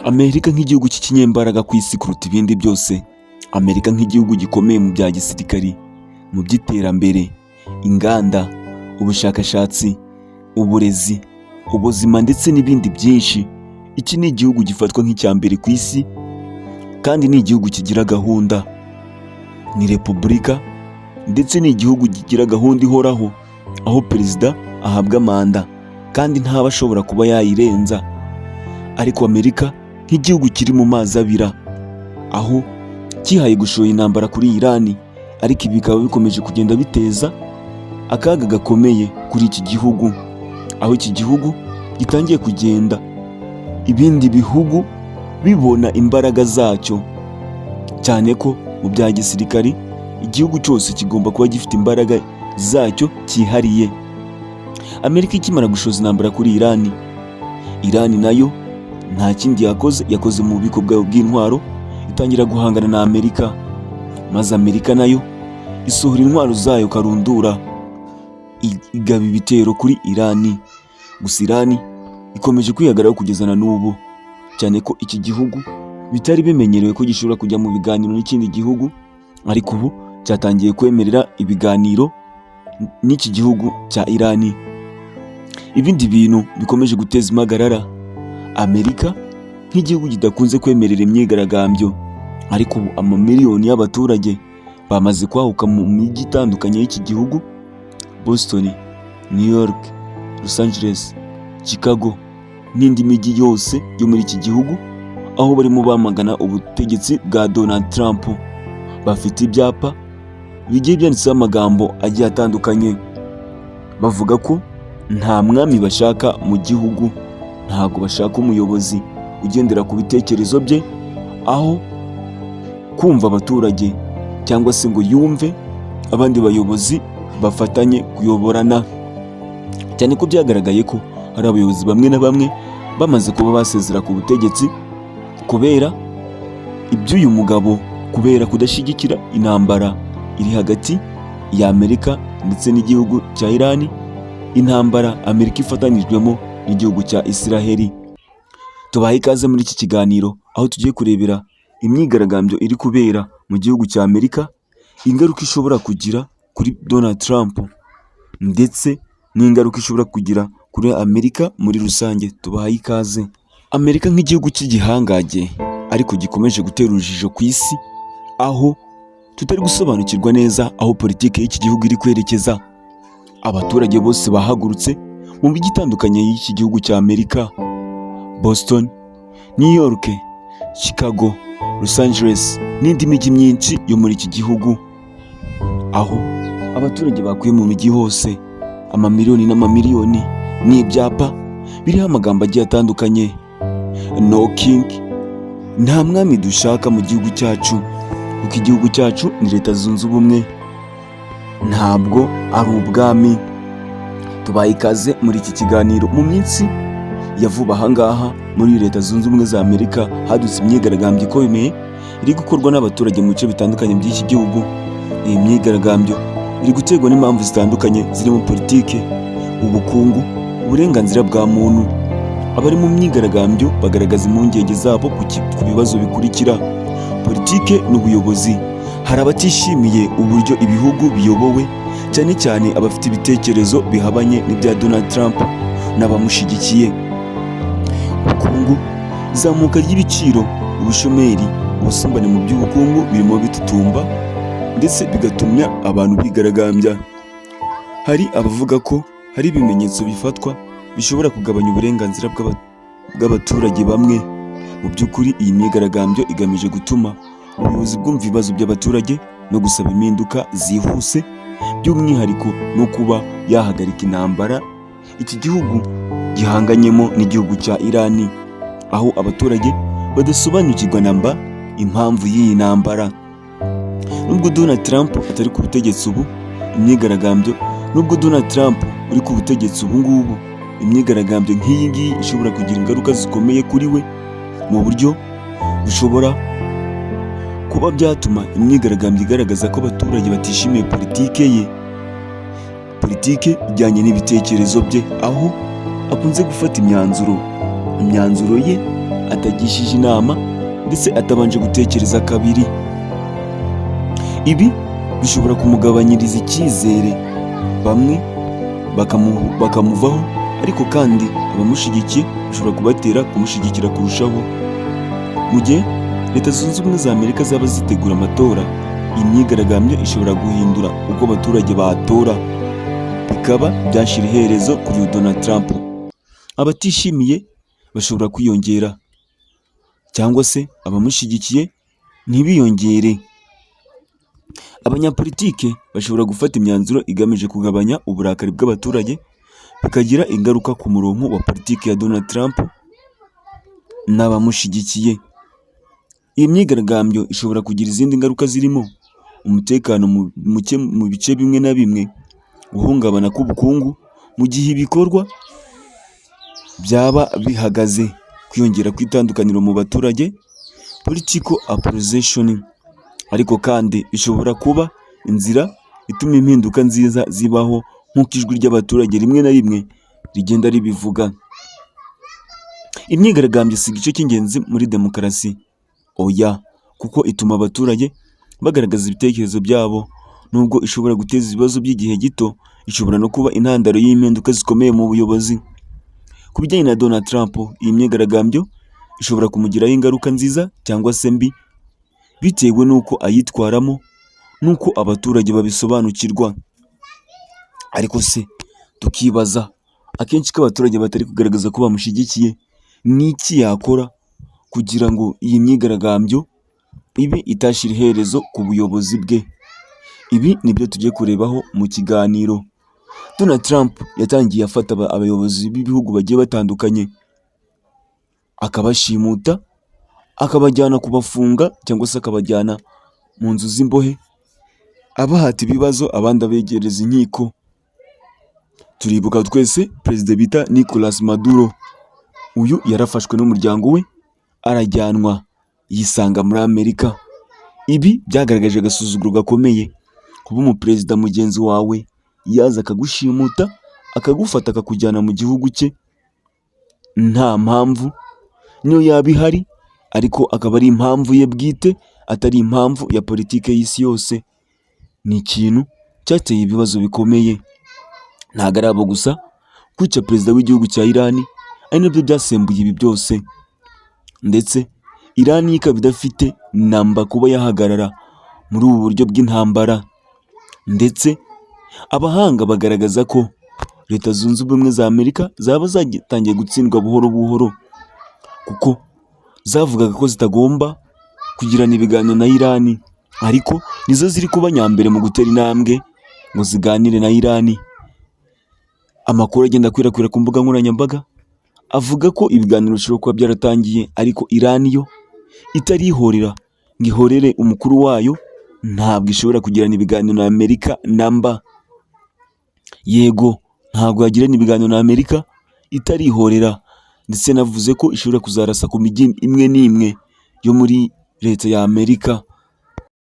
Amerika nk'igihugu cy'ikinyembaraga ku isi kuruta ibindi byose, Amerika nk'igihugu gikomeye mu bya gisirikari, mu by'iterambere, inganda, ubushakashatsi, uburezi, ubuzima ndetse n'ibindi byinshi. Iki ni igihugu gifatwa nk'icya mbere ku isi kandi ni igihugu kigira gahunda. Ni repubulika ndetse ni igihugu kigira gahunda ihoraho, aho perezida ahabwa manda kandi ntaba ashobora kuba yayirenza. Ariko Amerika nk'igihugu kiri mu mazi abira, aho cyihaye gushora intambara kuri Irani, ariko ibi bikaba bikomeje kugenda biteza akaga gakomeye kuri iki gihugu, aho iki gihugu gitangiye kugenda ibindi bihugu bibona imbaraga zacyo, cyane ko mu bya gisirikari igihugu cyose kigomba kuba gifite imbaraga zacyo cyihariye. Amerika ikimara gushoza intambara kuri Irani, Irani nayo nta kindi yakoze, yakoze mu bubiko bwayo bw'intwaro, itangira guhangana na Amerika, maze Amerika nayo isohora intwaro zayo karundura, igaba ibitero kuri Irani. Gusa Irani ikomeje kwihagararaho kugeza na n'ubu, cyane ko iki gihugu bitari bimenyerewe ko gishobora kujya mu biganiro n'ikindi gihugu, ariko ubu cyatangiye kwemerera ibiganiro n'iki gihugu cya Irani. Ibindi bintu bikomeje guteza impagarara, Amerika nk'igihugu kidakunze kwemerera imyigaragambyo, ariko ubu amamiliyoni y'abaturage bamaze kwahuka mu mijyi itandukanye y'iki gihugu: Boston, New York, Los Angeles, Chicago n'indi mijyi yose yo muri iki gihugu, aho barimo bamagana ubutegetsi bwa Donald Trump. Bafite ibyapa bigiye byanditseho amagambo agiye atandukanye, bavuga ko nta mwami bashaka mu gihugu, ntabwo bashaka umuyobozi ugendera ku bitekerezo bye aho kumva abaturage cyangwa se ngo yumve abandi bayobozi bafatanye kuyoborana, cyane ko byagaragaye ko hari abayobozi bamwe na bamwe bamaze kuba basezera ku butegetsi kubera iby'uyu mugabo, kubera kudashyigikira intambara iri hagati ya Amerika ndetse n'igihugu cya Irani, intambara Amerika ifatanyijwemo n'igihugu cya Isiraheli. Tubahe ikaze muri iki kiganiro, aho tugiye kurebera imyigaragambyo iri kubera mu gihugu cya Amerika, ingaruka ishobora kugira kuri Donald Trump ndetse n'ingaruka ishobora kugira kuri Amerika muri rusange. Tubahaye ikaze. Amerika nk'igihugu cy'igihangange ariko gikomeje gutera urujijo ku isi, aho tutari gusobanukirwa neza aho politiki y'iki gihugu iri kwerekeza. Abaturage bose bahagurutse mu mijyi itandukanye y'iki gihugu cya Amerika: Boston, New York, Chicago, Los Angeles n'indi mijyi myinshi yo muri iki gihugu, aho abaturage bakuye mu mijyi hose amamiliyoni n'amamiliyoni n'ibyapa biriho amagambo agiye atandukanye: "No king", nta mwami dushaka mu gihugu cyacu, kuko igihugu cyacu ni Leta Zunze Ubumwe, ntabwo ari ubwami. Tubaye ikaze muri iki kiganiro. Mu minsi ya vuba aha ngaha, muri Leta Zunze Ubumwe za Amerika hadutse imyigaragambyo ikomeye iri gukorwa n'abaturage mu bice bitandukanye by'iki gihugu. Iyi myigaragambyo iri guterwa n'impamvu zitandukanye zirimo politiki, ubukungu, uburenganzira bwa muntu. Abari mu myigaragambyo bagaragaza impungenge zabo ku bibazo bikurikira: politike n'ubuyobozi. Hari abatishimiye uburyo ibihugu biyobowe, cyane cyane abafite ibitekerezo bihabanye n'ibya Donald Trump n'abamushyigikiye. Ubukungu: izamuka ry'ibiciro, ubushomeri, ubusumbane mu by'ubukungu birimo bitutumba ndetse bigatumya abantu bigaragambya. Hari abavuga ko hari ibimenyetso bifatwa bishobora kugabanya uburenganzira bw'abaturage bamwe. Mu by'ukuri, iyi myigaragambyo igamije gutuma ubuyobozi bwumva ibibazo by'abaturage no gusaba impinduka zihuse, by'umwihariko no kuba yahagarika intambara iki gihugu gihanganyemo n'igihugu cya Irani, aho abaturage badasobanukirwa na mba impamvu y'iyi ntambara. Nubwo Donald Trump atari ku butegetsi ubu, imyigaragambyo, nubwo Donald Trump uri ku butegetsi ubu ngubu, imyigaragambyo nk'iyi ngiyi ishobora kugira ingaruka zikomeye kuri we, mu buryo bushobora kuba byatuma imyigaragambyo igaragaza ko abaturage batishimiye politike ye, politike ijyanye n'ibitekerezo bye, aho akunze gufata imyanzuro ye atagishije inama ndetse atabanje gutekereza kabiri. Ibi bishobora kumugabanyiriza icyizere, bamwe bakamuvaho, ariko kandi abamushyigikiye bishobora kubatera kumushyigikira kurushaho. Mu gihe Leta Zunze Ubumwe za Amerika zaba zitegura amatora, iyi myigaragambyo ishobora guhindura uko abaturage batora, bikaba byashyira iherezo kuri Donald Trump. Abatishimiye bashobora kwiyongera cyangwa se abamushyigikiye ntibiyongere. Abanyapolitike bashobora gufata imyanzuro igamije kugabanya uburakari bw'abaturage, bikagira ingaruka ku murongo wa politiki ya Donald Trump n'abamushyigikiye. Iyi myigaragambyo ishobora kugira izindi ngaruka zirimo umutekano muke mu bice bimwe na bimwe, guhungabana k'ubukungu mu gihe ibikorwa byaba bihagaze, kwiyongera kw'itandukaniro mu baturage, political polarization. Ariko kandi ishobora kuba inzira ituma impinduka nziza zibaho, nk'uko ijwi ry'abaturage rimwe na rimwe rigenda ribivuga. Imyigaragambyo si igice cy'ingenzi muri demokarasi? Oya, kuko ituma abaturage bagaragaza ibitekerezo byabo. Nubwo ishobora guteza ibibazo by'igihe gito, ishobora no kuba intandaro y'impinduka zikomeye mu buyobozi. Ku bijyanye na Donald Trump, iyi myigaragambyo ishobora kumugiraho ingaruka nziza cyangwa se mbi, bitewe n'uko ayitwaramo n'uko abaturage babisobanukirwa. Ariko se tukibaza, akenshi ko abaturage batari kugaragaza ko bamushyigikiye, ni iki yakora kugira ngo iyi myigaragambyo ibe itashyira iherezo ku buyobozi bwe? Ibi nibyo tugiye kurebaho mu kiganiro. Donald Trump yatangiye afata abayobozi b'ibihugu bagiye batandukanye, akabashimuta, akabajyana kubafunga cyangwa se akabajyana mu nzu z'imbohe, abahata ibibazo, abandi abegereza inkiko. Turibuka twese perezida bita Nicolas Maduro. Uyu yarafashwe n'umuryango we arajyanwa, yisanga muri Amerika. Ibi byagaragaje agasuzuguro gakomeye, kuba umuperezida mugenzi wawe yaza akagushimuta, akagufata, akakujyana mu gihugu cye nta mpamvu, niyo yaba ihari ariko akaba ari impamvu ye bwite, atari impamvu ya politiki y'isi yose. Ni ikintu cyateye ibibazo bikomeye. Ntabwo ari abo gusa, kwica perezida w'igihugu cya Irani ari nabyo byasembuye ibi byose, ndetse Irani ikaba idafite namba kuba yahagarara muri ubu buryo bw'intambara, ndetse abahanga bagaragaza ko Leta Zunze Ubumwe za Amerika zaba zatangiye gutsindwa buhoro buhoro, kuko zavugaga ko zitagomba kugirana ibiganiro na Irani, ariko nizo ziri kuba nyambere mu gutera intambwe ngo ziganire na Irani. Amakuru agenda akwirakwira ku mbuga nkoranyambaga avuga ko ibiganiro bishobora kuba byaratangiye, ariko Irani yo itarihorera ngo ihorere umukuru wayo, ntabwo ishobora kugirana ibiganiro na Amerika namba. Yego, ntabwo yagirana ibiganiro na Amerika itarihorera, ndetse yanavuze ko ishobora kuzarasa ku mijyi imwe n'imwe yo muri leta ya Amerika.